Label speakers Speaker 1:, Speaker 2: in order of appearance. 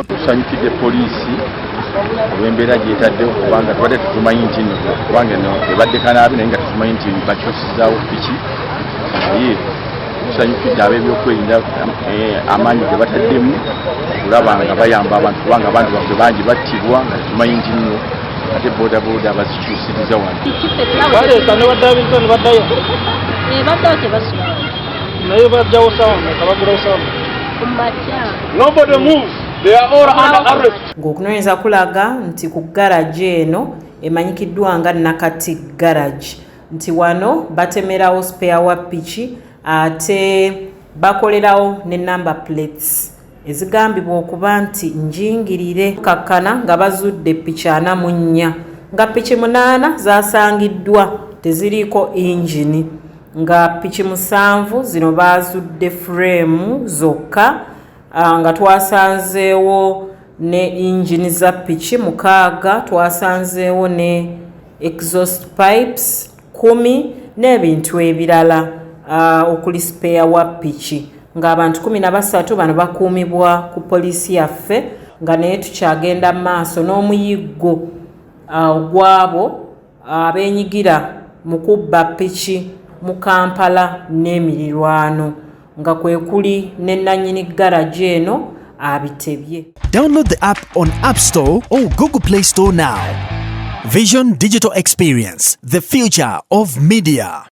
Speaker 1: Tusanyukidde poliisi olw'embeera gyetaddewo, kubanga tubadde tetumanyi nti nno, kubanga eno ebadde kanaabi, naye nga tetumanyi nti bakyusizaawo piki. Naye tusanyukidde ab'ebyokwerinda amaanyi ge bataddemu okulaba nga bayamba abantu, kubanga abantu baffe bangi battibwa nga tetumanyi nti nno ate bodaboda bazikyusiriza wano.
Speaker 2: Baleeta ne baddaabiriza ne baddayo.
Speaker 3: Baddayo, tebasula.
Speaker 2: Naye bajjawo sawa meka? Bagulawo sawa meka?
Speaker 3: Ku makya.
Speaker 2: Nobody moves. They are all under arrest.
Speaker 4: Ng'okunoonyereza kulaga nti ku garagi eno emanyikiddwa nga Nakati Garage, nti wano batemerawo spare wa piki, ate bakolerawo ne number plates ezigambibwa okuba nti njingirire. Kakkana nga bazudde piki 44, nga piki 8 zasangiddwa teziriiko ingini, nga piki 7 zino bazudde frame zokka, nga twasanzeewo ne ingini za piki 6, twasanzeewo ne exhaust pipes 10 n'ebintu ebirala, okuli spare wa piki, ng'abantu 13 bano bakuumibwa ku poliisi yaffe, nga naye tukyagenda mu maaso n'omuyiggo ogwabo abeenyigira mu kubba piki mu Kampala n'emirirwano, nga kwe kuli ne nannyini garagi eno abitebye.
Speaker 5: Download the app on App Store or Google Play Store now. Vision Digital Experience, the future of media.